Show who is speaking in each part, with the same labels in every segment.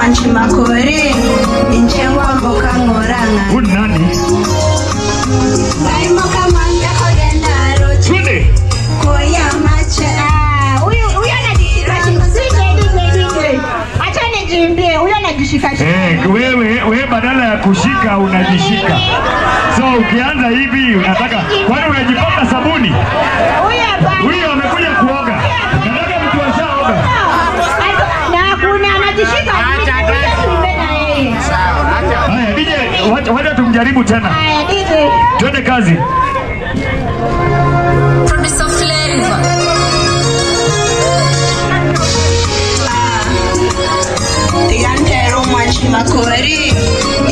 Speaker 1: omwanchi makori, inche nkwamboka ng'ora ng'a.
Speaker 2: Huyu ni nani?
Speaker 1: Ngaimoka mambia kogenda roche,
Speaker 2: Twende.
Speaker 1: koya mache.
Speaker 3: Ah, huyu huyu anajishika shika. DJ, DJ, DJ. Acha nijiimbie. Huyu anajishika shika.
Speaker 2: Eh, wewe wewe badala ya kushika unajishika. So ukianza hivi unataka kwani unajipaka sabuni?
Speaker 3: Huyu hapana.
Speaker 2: Huyu amekuja kuoga. Nataka mtu ashaoga.
Speaker 3: Na kuna anajishika. Nimekuja tuimbe na yeye.
Speaker 2: Haya DJ, wacha wacha tumjaribu tena.
Speaker 3: Haya, DJ.
Speaker 2: Twende kazi.
Speaker 4: Producer Flavor.
Speaker 1: Tiga ntere omwanchi makori,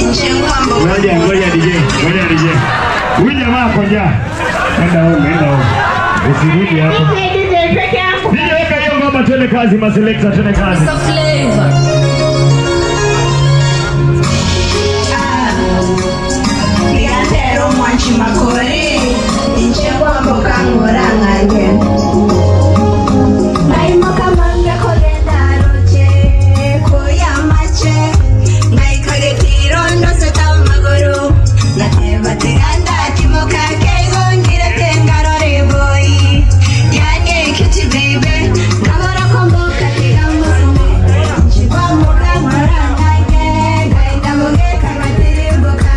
Speaker 1: inche nkwamboka
Speaker 2: Ngoja ngoja DJ, ngoja DJ. Huyu jamaa ako njaa. Enda home, enda home. Usirudi hapo.
Speaker 3: DJ, DJ, peke yako.
Speaker 2: DJ weka hiyo ngoma twende kazi, maselekta twende kazi.
Speaker 4: Producer Flavor.
Speaker 1: Tiga ntere omwanchi makori, inche nkwamboka ng'ora ng'anye. Ngaimoka mambia kogenda roche, koya mache. Ngaika getiro ndoseta amaguru, ngateba tiga ndatimoka keigo ngirete ngarore boy. Yani cutie baby, ngabora kwamboka tiga musume. Inche kwamboka ng'ora ng'anye, ngaenda mugeka ngatirimboka.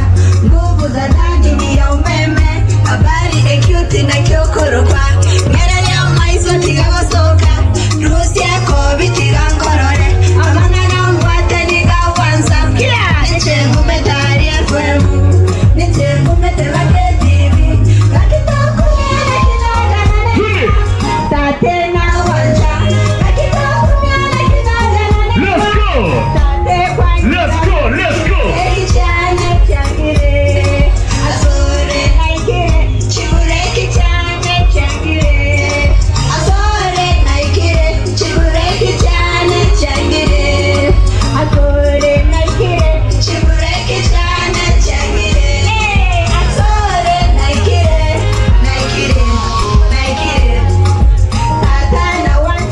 Speaker 1: Nguvu za ndani ni ya umeme, habari ekyuti na kyokorokwa. Ngereria maiso tiga gosoka, rusia kobi tiga nkorore. Amang'ana mbwate niga wansa, niche ngume tari FM, niche ngume tebake TV. Gakitakunyana kinagana
Speaker 2: Twende.
Speaker 3: Tate na wanja. Kakitakunyana kinagana.
Speaker 2: Let's go.
Speaker 3: Tate kwa
Speaker 2: Let's go. Let's go.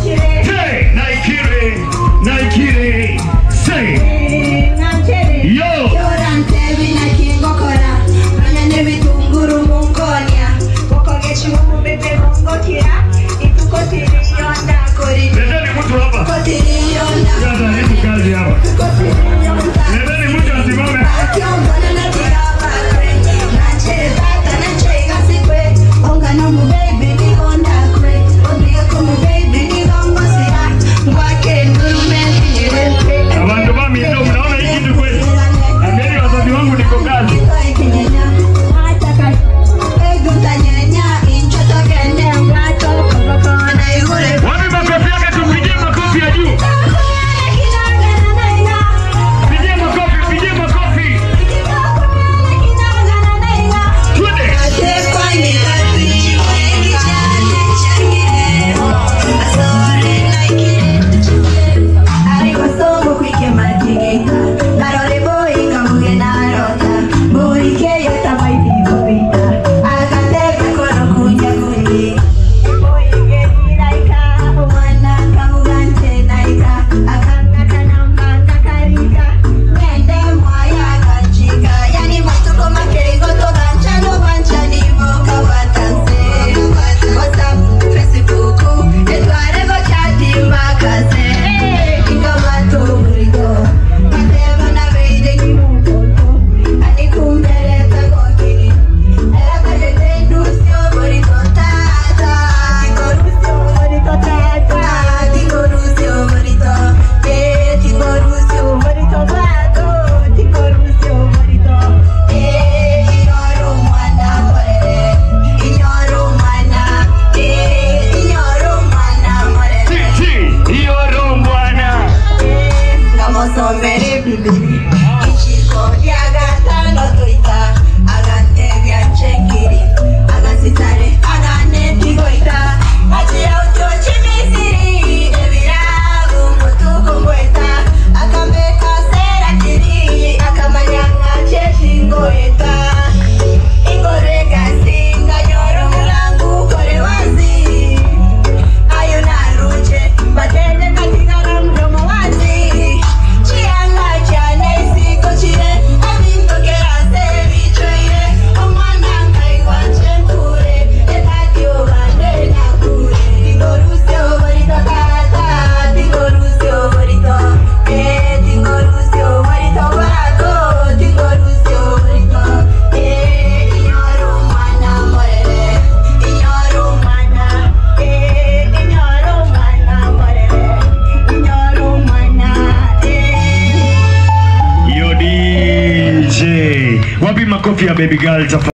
Speaker 2: Hey, Naikire, Naikire, say, yo. Leteni mtu hapa. Sasa hizi kazi hapa. Leteni mtu asimame. Abantu bami ndio mnaona hii kitu kweli? Ambieni wazazi wangu niko kazi. Wapi makofi yake? Tumpigie makofi ya juu. Pigie makofi, pigie makofi. Twende. Ti, hiyo roho bwana.
Speaker 1: Ngamosomere Biblia ichiko lya gatano tuita agantebya nchengiri agasitare aganetigoita achiya uchochi misiri ebirabu mutukumbweta akambeka seratiri akamanyanga cheshingoeta ingorekasinga nyoro mulangu kore wazi ayo naruche batele katika mdomo wazi chianga
Speaker 2: Makofi ya baby girl tafadhali.